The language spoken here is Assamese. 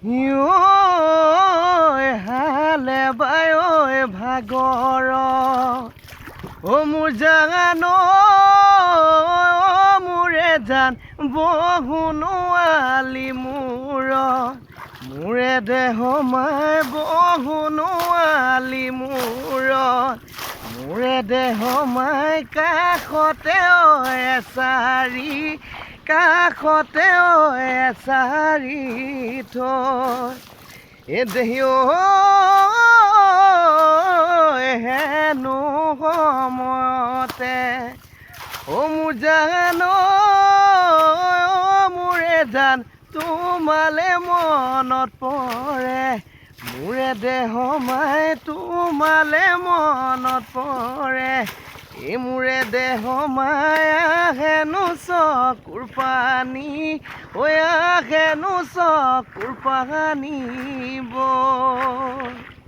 ঐ হালে বাই ঐ ভাগৰ, অ মোৰ জান, মোৰে জান, বহুনোৱালি মোৰ, মোৰে দেহ মাই বহুনোৱালি মোৰ, মোৰে দেহ মাই কাষতে ঐ এচাৰি, কাষতে ঐ এচাৰি থৈ এ দেহি ঐ। হেনো সময়তে অ মোৰ জান, মোৰে জান, তোমালে মনত পৰে, মোৰে দেহ মাই তোমালে মনত পৰে। এই মোৰে দেহ মায়া হেনো চকুৰ পানী ঐ, হেনো চকুৰ পানী বৈ।